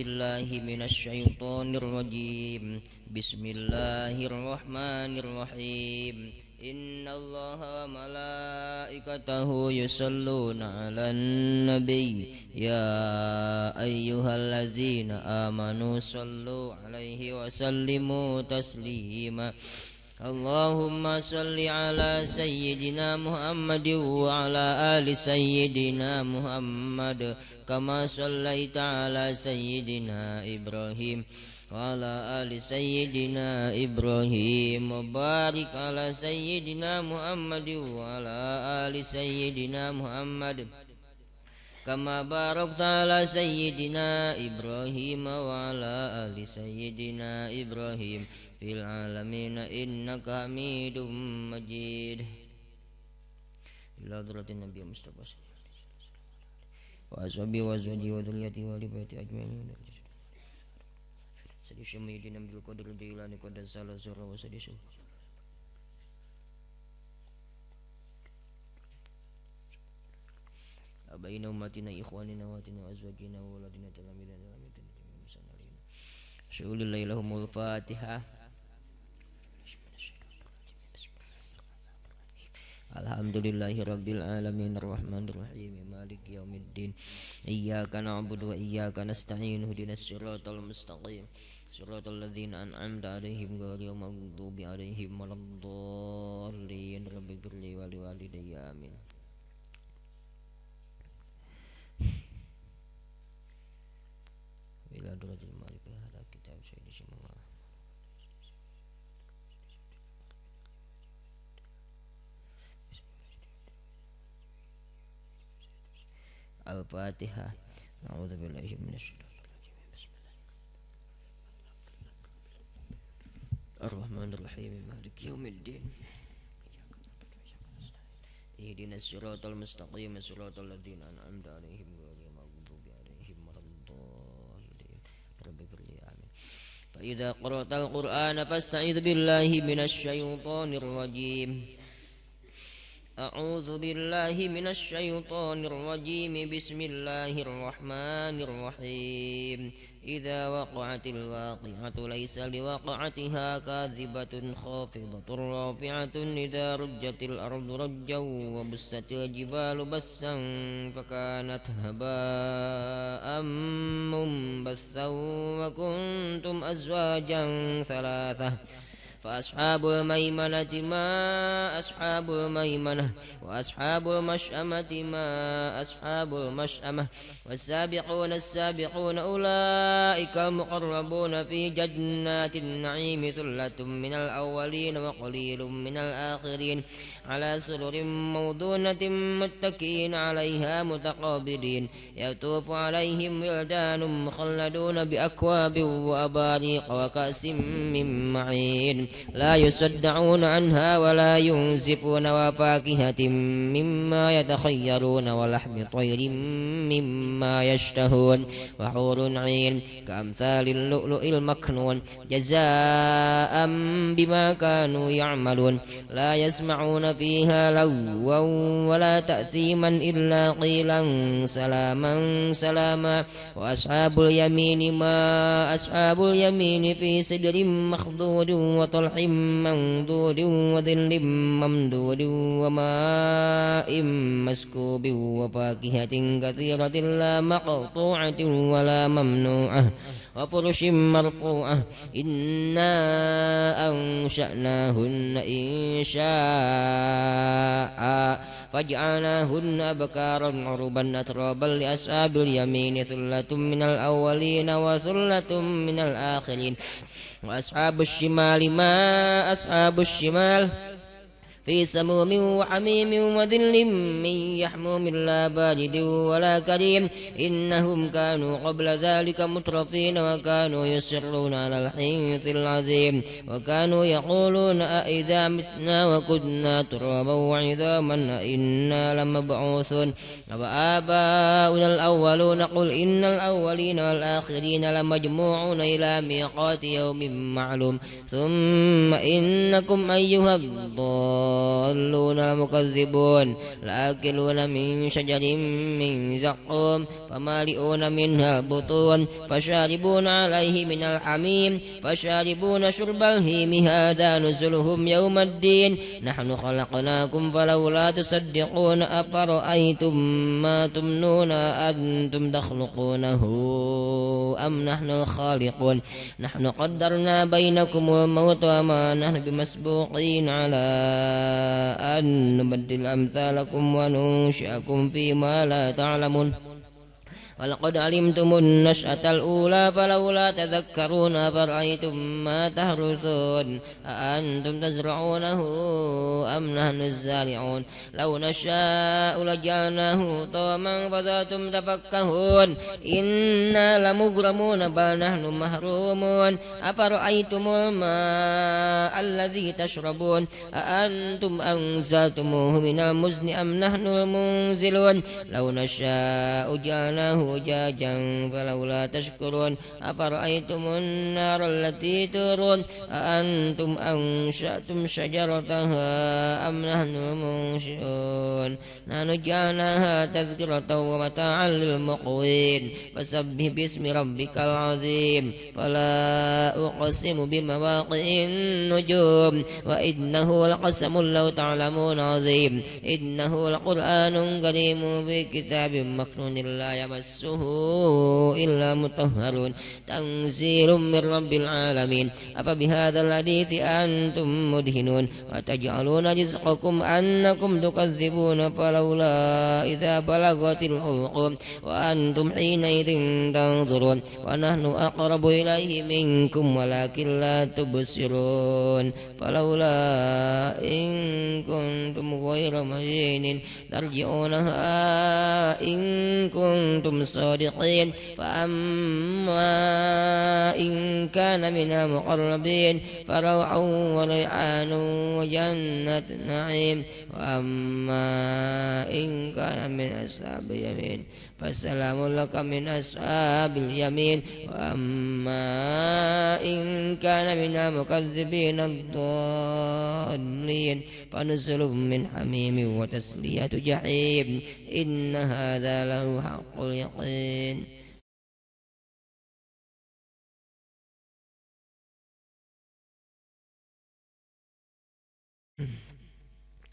بالله من الشيطان الرجيم. بسم الله الرحمن الرحيم. إن الله وملائكته يصلون على النبي يا أيها الذين آمنوا صلوا عليه وسلموا تسليما. اللهم صل على سيدنا محمد وعلى آل سيدنا محمد كما صليت على سيدنا إبراهيم وعلى آل سيدنا إبراهيم وبارك على سيدنا محمد وعلى آل سيدنا محمد كما باركت على سيدنا إبراهيم وعلى آل سيدنا إبراهيم في العالمين إنك حميد مجيد. إلى حضرة النبي المصطفى وأصحابه وأزواجه وذريته وآل بيته أجمعين. سيدي سيدنا عبد القادر الجيلاني قدس الله سره وسيدي أبينا أمتنا إخواننا واتنا وأزواجنا وولدنا تلاميذنا تلاميذنا شؤون الله لهم الفاتحة. الحمد لله رب العالمين الرحمن الرحيم مالك يوم الدين إياك نعبد وإياك نستعين اهدنا الصراط المستقيم صراط الذين أنعمت عليهم غير المغضوب عليهم ولا الضالين رب اغفر لي ولوالدي آمين. إلى درجة المعرفة هذا كتاب سيدي سماه الفاتحة. أعوذ بالله من الشيطان الرجيم. بسم الله الرحمن الرحيم مالك يوم الدين اهدنا الصراط المستقيم صراط الذين أنعمت عليهم غير المغضوب عليهم ولا الضالين رب اغفر لي آمين. فإذا قرأت القرآن فاستعذ بالله من الشيطان الرجيم. أعوذ بالله من الشيطان الرجيم. بسم الله الرحمن الرحيم. إذا وقعت الواقعة ليس لوقعتها كاذبة خافضة رافعة إذا رجت الأرض رجا وبست الجبال بسا فكانت هباء منبثا وكنتم أزواجا ثلاثة. فأصحاب الميمنة ما أصحاب الميمنة وأصحاب المشأمة ما أصحاب المشأمة والسابقون السابقون أولئك المقربون في جنات النعيم ثلة من الأولين وقليل من الآخرين على سرر موضونة متكئين عليها متقابلين يطوف عليهم ولدان مخلدون بأكواب وأباريق وكأس من معين لا يصدعون عنها ولا ينزفون وفاكهة مما يتخيرون ولحم طير مما يشتهون وحور عين كأمثال اللؤلؤ المكنون جزاء بما كانوا يعملون لا يسمعون فيها لغوا ولا تأثيما إلا قيلا سلاما سلاما. وأصحاب اليمين ما أصحاب اليمين في سدر مخضود وطلح منضود وظل ممدود وماء مسكوب وفاكهة كثيرة لا مقطوعة ولا ممنوعة وفرش مرفوعة. إنا أنشأناهن إنشاء فجعلناهن أبكارا عربا أترابا لأصحاب اليمين ثلة من الأولين وثلة من الآخرين. وأصحاب الشمال ما أصحاب الشمال في سموم وحميم وذل من يحموم لا بارد ولا كريم. إنهم كانوا قبل ذلك مترفين وكانوا يصرون على الحنث العظيم وكانوا يقولون أئذا متنا وكنا ترابا وعظاما أئنا لمبعوثون وآباؤنا الأولون. قل إن الأولين والآخرين لمجموعون إلى ميقات يوم معلوم. ثم إنكم أيها الضالون الضالون المكذبون لآكلون من شجر من زقوم فمالئون منها البطون فشاربون عليه من الحميم فشاربون شرب الهيم هذا نزلهم يوم الدين نحن خلقناكم فلولا تصدقون أفرأيتم ما تمنون أنتم تخلقونه أم نحن الخالقون نحن قدرنا بينكم الموت وما نحن بمسبوقين على أن نبدل أمثالكم وننشئكم فيما لا تعلمون ولقد علمتم النشأة الأولى فلولا تذكرون أفرأيتم ما تحرثون أأنتم تزرعونه أم نحن الزارعون لو نشاء لجعلناه طاما فذاتم تفكهون إنا لمغرمون بل نحن محرومون أفرأيتم الماء الذي تشربون أأنتم أنزلتموه من المزن أم نحن المنزلون لو نشاء جعلناه أجاجا فلولا تشكرون أفرأيتم النار التي تورون أأنتم أنشأتم شجرتها أم نحن المنشئون نحن جعلناها تذكرة ومتاعا للمقوين فسبح باسم ربك العظيم فلا أقسم بمواقع النجوم وإنه لقسم لو تعلمون عظيم إنه لقرآن كريم في كتاب مكنون لا يمسه إلا مطهرون تنزيل من رب العالمين أفبهذا الحديث أنتم مدهنون وتجعلون رزقكم أنكم تكذبون فلولا إذا بلغت الحلقوم وأنتم حينئذ تنظرون ونحن أقرب إليه منكم ولكن لا تبصرون فلولا إن كنتم غير مدينين ترجعونها إن كنتم صادقين فأما إن كان من المقربين فروح وريحان وجنة نعيم وأما إن كان من أصحاب اليمين فسلام لك من أصحاب اليمين وأما إن كان من المكذبين الضالين فنزل من حميم وتسلية جحيم إن هذا له حق اليقين.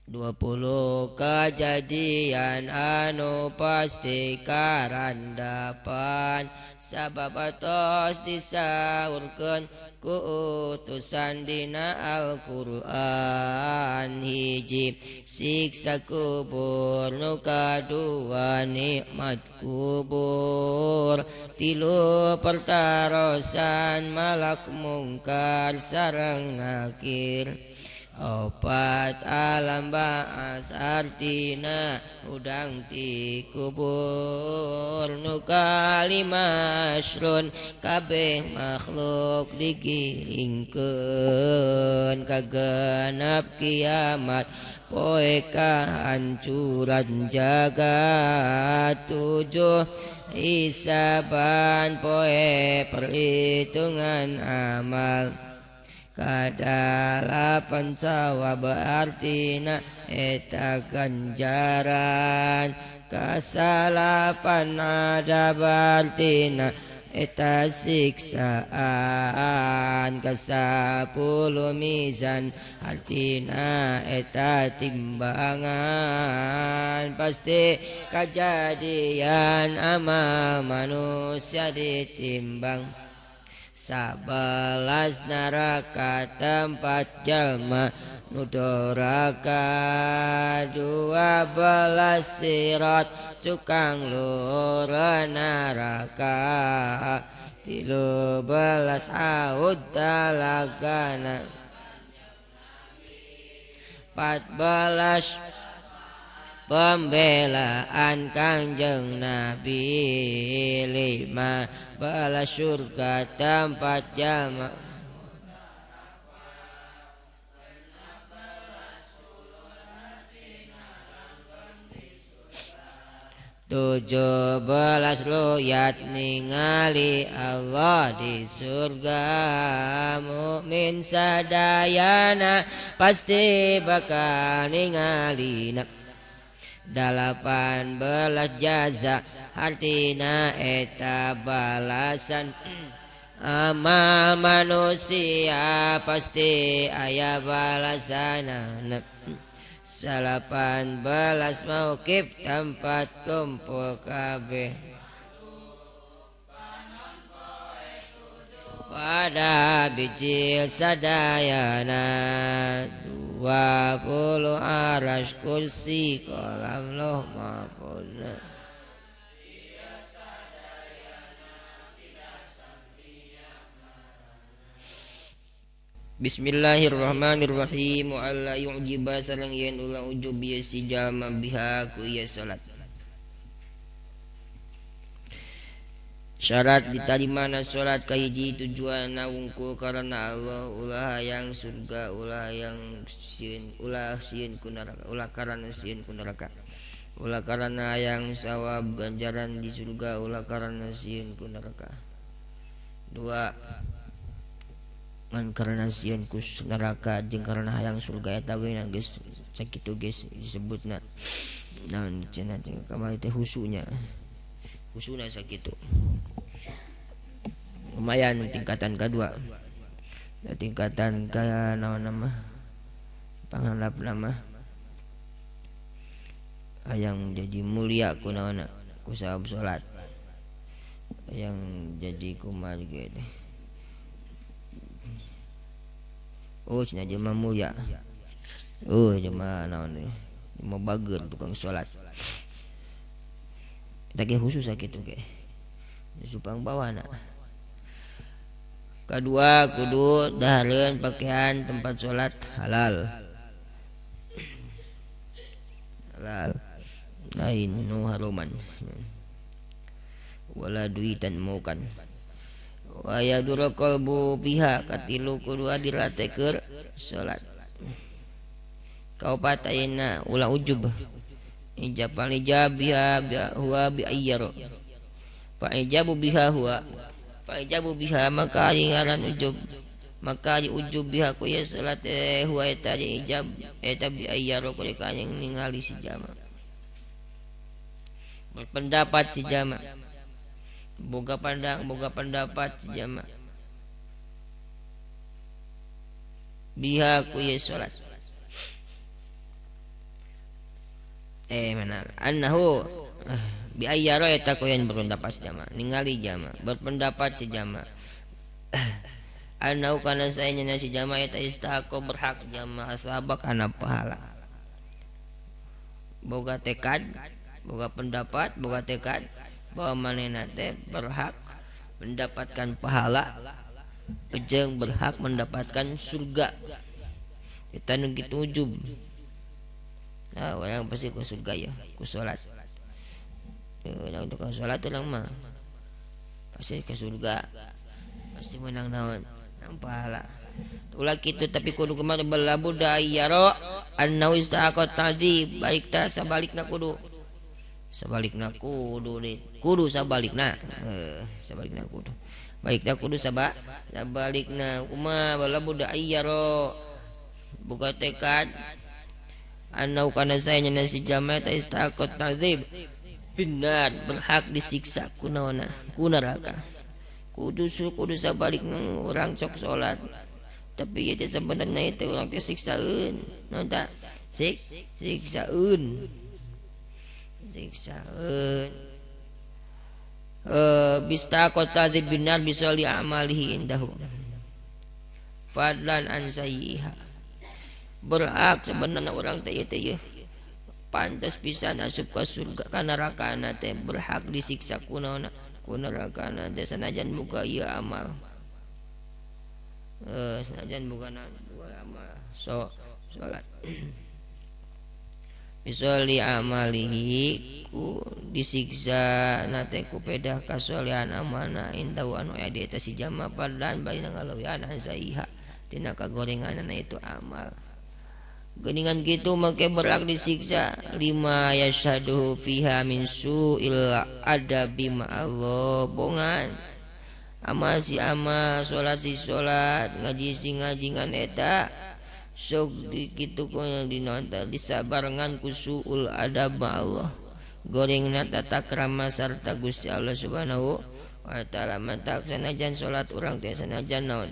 20 kejadian anu pasti karandapan sabab atos disaurkeun ku utusan dina Al-Qur'an. Hiji siksa kubur, nu kadua nikmat kubur, tilu pertarosan malak mungkar sareng nakir, opat alam ba'ats artina udang ti kubur, nu kalima asrun kabeh makhluk digiringkeun kagenap kiamat poe kahancuran jagat. 7 hisaban poe perhitungan amal. Kadalapan sawab artina eta ganjaran, kasalapan adab artina eta siksaan, kasapuluh mizan artina eta timbangan. Pasti kajadian amal manusia ditimbang. 11 neraka tempat jalma nu doraka, 12 sirat cukang luhur neraka, 13 haud talagana, 14 pembelaan Kangjeng Nabi, 15 surga tempat jalma. 17 ruyat ningali Allah di surga mukmin sadayana pasti bakal ningalina. 18 jaza artina eta balasan amal manusia pasti aya balasanana. 18 mauqif tempat kumpul kabeh pada bijil sadayana. 20 aras kursi kolam loh mahfuz. Bismillahirrahmanirrahim. Wa alla yu'jiba sareng yen ulah ujub ieu si jalma biha ku ieu salat. Syarat ditarimana salat kahiji tujuanna wungkul karena Allah ulah hayang surga ulah hayang sieun ulah sieun ku neraka ulah karana sieun ku neraka ulah karana hayang sawab ganjaran di surga ulah karana sieun ku neraka. Dua ngan karena sieun ku neraka jeung karena hayang surga eta we geus sakitu geus disebutna naon cenah kamari teh husunya husuna sakitu lumayan tingkatan kedua. Tingkatan ka naon nama panghandap nama hayang jadi mulia ku naonna ku sabab salat hayang jadi kumaha ge teh. Oh cenah jelema mulia. Oh jelema naon teh jelema bager tukang salat. Eta ge khusus sakitu ge. Supang bawana. Kadua kudu dahareun pakaian tempat salat halal. Halal. Lain nu haruman. Wala duitan maukan. Wa yadura qalbu biha katilu kudu diratekeun salat. Kaopat ayeuna ulah ujub. Ijab ijab biha huwa bi ayyar. Fa ijabu biha huwa fa ijabu biha maka ari ngaran ujub maka ari ujub biha ku ieu salat huwa eta ijab eta bi ayyar ku yang ningali si jama. Berpendapat si jama. Boga pandang, boga pendapat si jama. Biha ku ieu salat. Mana annahu bi ayyara eta ku yang berpendapat si jama, ningali jama, berpendapat si jama. Annahu kana saenya si jama eta istahaqo berhak jama asabak kana pahala. Boga tekad, boga pendapat, boga tekad bahwa manehna teh berhak mendapatkan pahala jeung berhak mendapatkan surga. Eta nu kitu ujub. Nah, orang pasti ku surga ya, ku salat. Orang tukang salat orang mah pasti ke surga. Pasti menang naon? Menang pahala. Ulah kitu tapi kudu kumaha belabu da yaro annau istaqat tadi balik ta sabalikna kudu. Sabalikna kudu deui. Kudu sabalikna. Sabalikna kudu. Balikna kudu sabalikna kumaha belabu da yaro buka tekad annau kana saenya nasi jama ta istaqat tadzib benar berhak disiksa ku naonna ku neraka. Kudu kudu sabalikna urang sok salat tapi ieu teh sabenerna ieu teh urang teh siksaeun naon ta siksaeun siksaeun bistaqat tadzib benar bisali amalihi indahu fadlan an sayyiha. Berhak sebenarnya orang teh ieu pantas pisan asup ka surga ka nerakana teh berhak disiksa ku naonna ku nerakana teh sanajan buka ieu amal sanajan buka amal so salat bisoli amalihi ku disiksa na teh ku pedah kasolehan amalna indahu anu aya di eta si jama fadlan bari ngalawian an saiha tina kagorenganana itu amal. Geuningan kitu make berak disiksa lima yashhadu fiha min su'il adabi ma Allah bongan. Ama si ama salat si salat ngaji si ngaji ngan eta sok kitu ku dina disabarengan ku su'ul adab ma Allah. Gorengna tata krama sarta Gusti Allah Subhanahu wa taala. Matak sanajan salat urang teh sanajan naon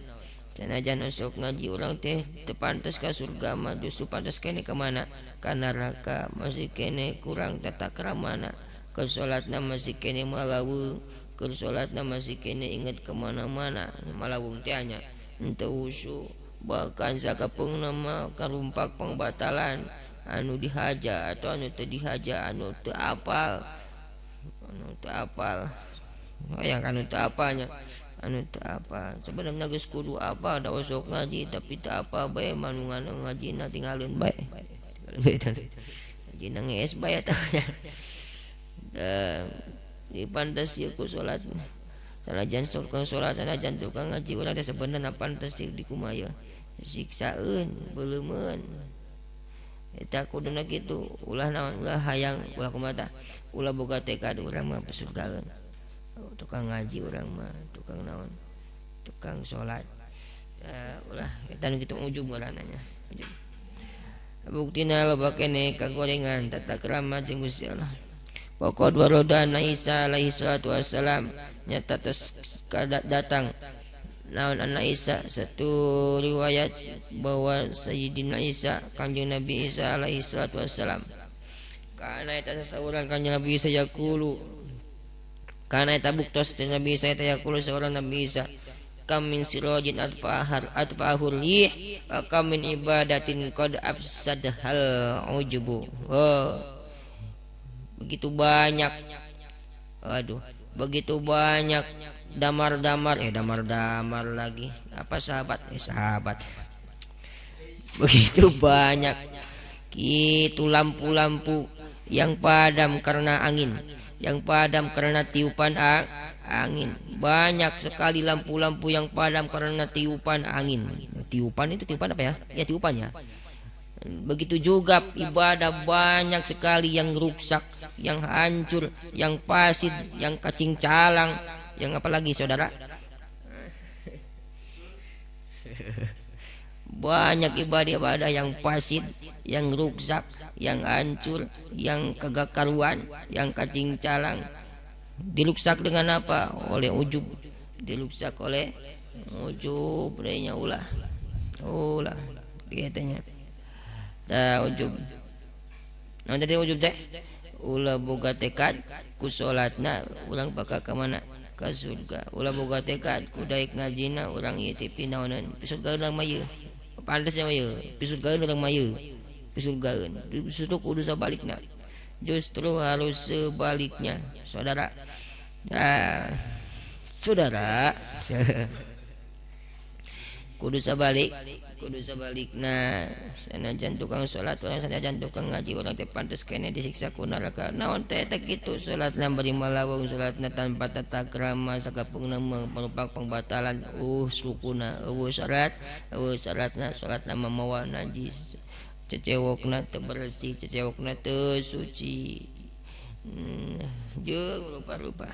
sanajan osok ngaji urang teh teu pantes ka surga mah justru pantes kene ka mana ka neraka masih kene kurang tata kramana ke salatna masih kene malaweung keur salatna masih kene inget ka mana-mana malawung teh nya henteu usu bahkan sakapeungna mah karumpak pangbatalan anu dihaja atau anu teu dihaja anu teu apal hayang anu teu apalnya anu teu apa sebenarnya geus kudu apa da osok ngaji tapi teu apa bae manungan ngajina tinggalin bae ngajina ngees bae eta nya di pantes ieu ku salat sanajan tukang salat sanajan tukang ngaji urang teh sebenarna pantes di kumaha ieu siksaeun beuleumeun eta kuduna kitu ulah naon ulah hayang ulah kumaha ulah boga tekad urang mah surgaeun tukang ngaji urang mah tukang naon tukang salat ulah eta nu kitu ujub ngaranna nya buktina loba keneh kagorengan tata krama jeung Gusti Allah. Pokok dua roda Isa alaihi salatu wassalam nyata tos datang naon anak Isa satu riwayat bahwa Sayyidina Isa Kanjeng Nabi Isa alaihi salatu wassalam kana eta sasaurang Kanjeng Nabi Isa yaqulu kana eta buktos Nabi Isa eta yaqulu saurang Nabi Isa kam min sirajin atfahar atfahur lih wa kam min ibadatin qad afsadhal ujubu. Oh, begitu banyak, aduh, begitu banyak damar-damar, damar-damar lagi apa sahabat, sahabat begitu banyak gitu lampu-lampu yang padam karena angin, yang padam karena tiupan angin. Banyak sekali lampu-lampu yang padam karena tiupan angin. Tiupan itu tiupan apa ya? Ya tiupannya. Begitu juga ibadah banyak sekali yang rusak, yang hancur, yang pasid, yang kacing calang, yang apa lagi saudara? Banyak ibadah-ibadah yang pasid, yang rusak, yang hancur, yang kagak karuan, yang kacing calang. Diluksak dengan apa? Oleh ujub. Diluksak oleh ujub, bedanya ulah. Ulah, katanya. Ta ujub. Nah, tadi ujub teh ulah boga tekad ku salatna urang bakal ka mana? Ka surga. Ulah boga tekad ku daek ngajina urang ieu teh pinaonan. Pi surga urang mah ieu. Pantes mah ieu. Pi surga urang mah ieu. Pi surgaeun. Justru kudu sabalikna. Justru harus sebaliknya, saudara. Nah, saudara. Kudu sabalik, kudu sabalikna. Sanajan tukang salat urang, sanajan tukang ngaji urang teh pantes keneh disiksa ku neraka. Naon teh teh kitu salatna bari malawung, salatna tanpa tata krama sakapeungna merupakan pembatalan. Sukuna eueuh syarat, eueuh syaratna salatna mamawa najis. Cecewokna teu bersih, cecewokna teu suci. Jeung rupa-rupa.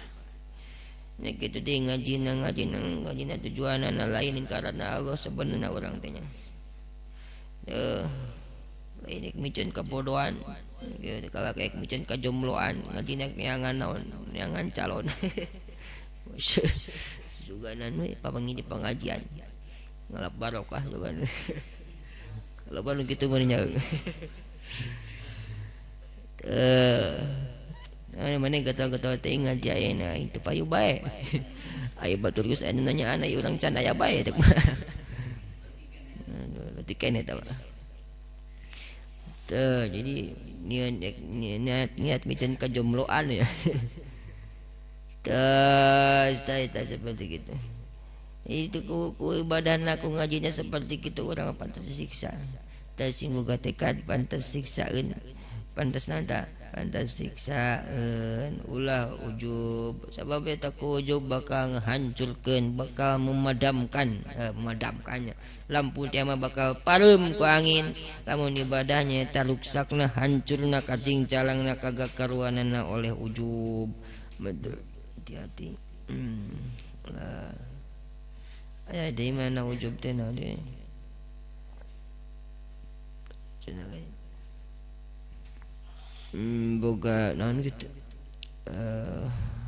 Nya kitu teh ngajina ngajina ngajina tujuanana lain karena Allah sebenarnya urang teh nya. Lain miceun kabodohan, kieu kalah kayak miceun kajombloan, ngajina neangan naon, neangan calon. Suganan we papanggih di pengajian. Ngalap barokah sugan. Kalau baru gitu mana nah, mana gatal-gatal teh ngaji ayeuna itu payu bae. Aya batur geus anu nanya anak urang can aya bae teh. Leutik keneh tah. Teu jadi niat niat miceun kajombloan ya. Teu tah seperti gitu. Itu ku ibadahna ku ngajinya seperti gitu urang pantas disiksa. Teu sing boga tekad pantas siksaeun. Pantas nanta Pantas siksaan ulah ujub sabab eta ku ujub bakal ngahancurkeun bakal memadamkan memadamkannya lampu teh mah bakal pareum ku angin lamun ibadahnya eta ruksakna hancurna kacingcalangna kagakaruanana oleh ujub. Betul hati-hati. Lah aya di mana ujub teh naon deui cenah boga naon gitu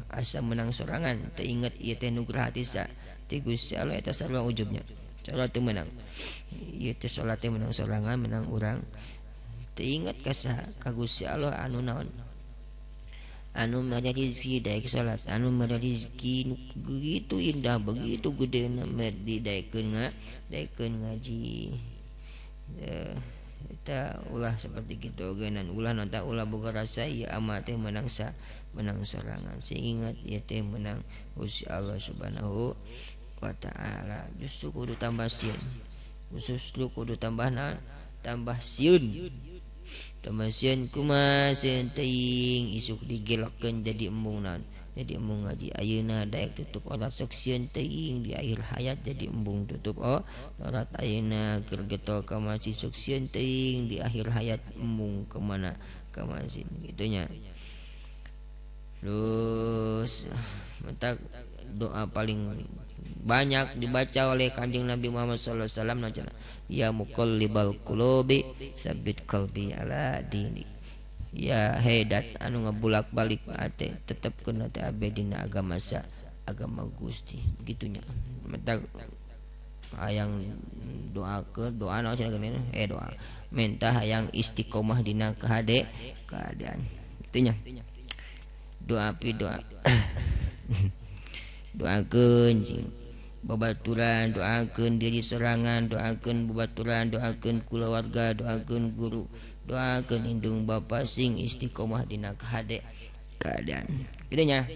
asa menang sorangan teu inget ieu teh nugraha ti ti Gusti Allah eta sarua ujubnya salat teu meunang ieu teh salat teh menang sorangan menang urang teu inget ka saha ka Gusti Allah anu naon anu mere rezeki daek salat anu mere rezeki nu begitu indah begitu gedena didaekeun daekeun ngaji. Eta ulah seperti kitu ogenan ulah nonta ulah boga rasa ieu amal teh menang sa menang sorangan sing ingat ieu teh menang Gusti Allah Subhanahu wa taala. Justru kudu tambah sieun justru kudu tambah na tambah sieun tambah sieun kumaha sieun teuing isuk digelokkeun jadi embung naon jadi embung ngaji ayeuna daek tutup aurat sok sieun teuing di akhir hayat jadi embung tutup aurat ayeuna keur getol ka masjid sok sieun teuing di akhir hayat embung ka mana ka masjid kitu nya. Terus mentak doa paling banyak dibaca oleh Kanjeng Nabi Muhammad sallallahu alaihi wasallam ya muqallibal qulubi sabbit qalbi ala dinik. Ya hedat anu ngebulak-balik ate tetep kena teh abe dina agama sa agama Gusti begitunya. Mentak hayang doa ke doa naon cenah geuning doa minta hayang istiqomah dina kahade keadaan itunya. Doa pi doa doakeun cing babaturan doakeun diri sorangan doakeun babaturan doakeun kulawarga doakeun guru doakeun indung bapa sing istiqomah dina kahade keadaan kitu nya.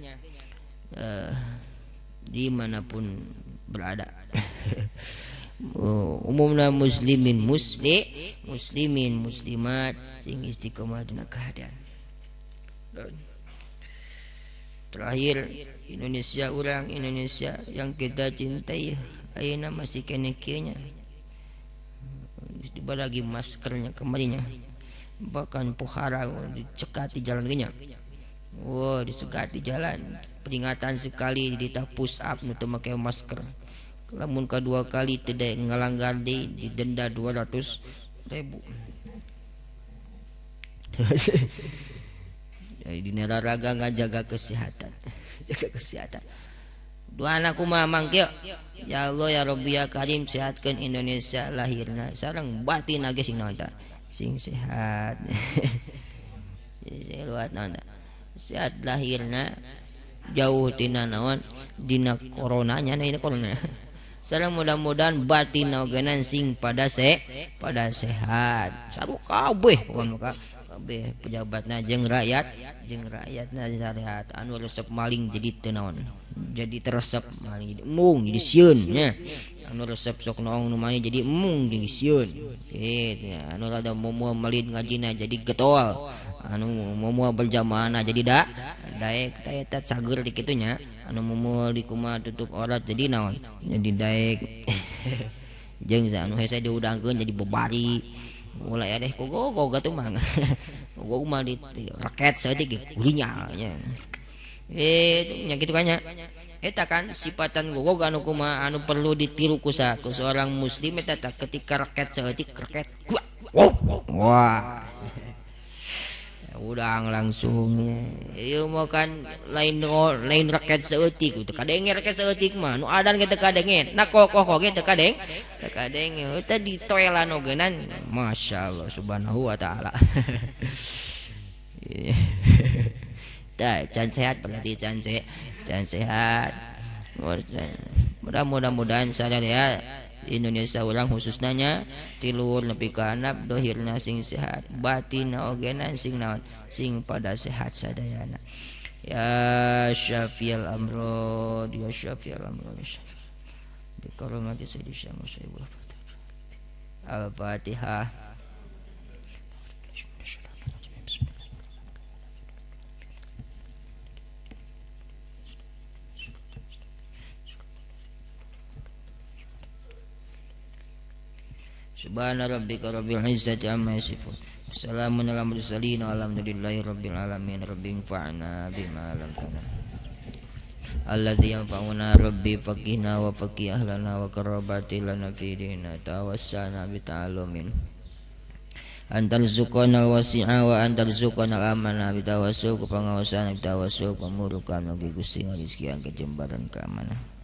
Dimanapun berada umumna muslimin muslimin muslimat sing istiqomah dina keadaan. Terakhir Indonesia urang Indonesia yang kita cintai ayeuna masih keneh kieu nya tiba lagi maskernya kemarinya bahkan pohara dicegat di jalan nya. Wah, dicegat di jalan peringatan sekali ditah push up nu teu make masker lamun kadua kali teu ngalanggar deui didenda 200.000. Jadi dina raraga ngajaga kesehatan jaga kesehatan. Doa anak kumaha mangke ya Allah ya Rabbi ya Karim sehatkeun Indonesia lahirna sareng batin ge sing naon ta sing sehat. Sehat naon ta sehat lahirna jauh tina naon dina coronanya nah ini corona. Sareng mudah-mudahan batin ogenan sing pada pada sehat. Saru kabeh pokona kabeh pejabatna jeung rakyatna sarehat anu resep maling jadi teu naon jadi teresep maling jadi embung jadi sieun nya anu resep sok noong nu maling jadi embung jadi sieun kitu anu rada momoal malin ngajina jadi getol anu momoal berjamaahna jadi daek ta eta cager di kitu nya anu momoal di kumaha tutup aurat jadi naon jadi daek jeung anu hese diudangkeun jadi bebari mulai deh kogo atuh mah kogo mah di raket saeutik ge kurinya nya nya kitu kan nya eta kan sifatan gogog anu kumaha anu perlu ditiru ku seorang muslim eta ketika raket saeutik raket wah udang langsung ieu mah kan lain lain raket saeutik teu kadenge raket saeutik mah nu adan ge teu kadenge na kokoh ge teu kadeng teu kadenge eta ditoelan ogenan masyaallah subhanahu wa taala. Tah can sehat berarti can sehat. Mudah-mudahan sadaya Indonesia urang khususna nya tiluhur nepi ka handap dohirna sing sehat batinna ogena sing naon sing pada sehat sadayana. Ya syafial amrod ya syafial amrod bi karamati sayyidi syamsul Al-Fatihah. Subhana rabbika rabbil izzati amma yasifun. Wassalamun alal mursalin walhamdulillahi rabbil alamin. Rabbi anfa'na bima 'allamtana. Alladzi yanfa'una rabbi faqihna wa faqih ahlana wa qarabati lana fi dinina tawassana bi ta'allumin. Antarzuqana wasi'a wa antarzuqana amana bitawassul ku pangaosan bitawassul pamurukan mugi Gusti ngarizkian kejembaran keamanan.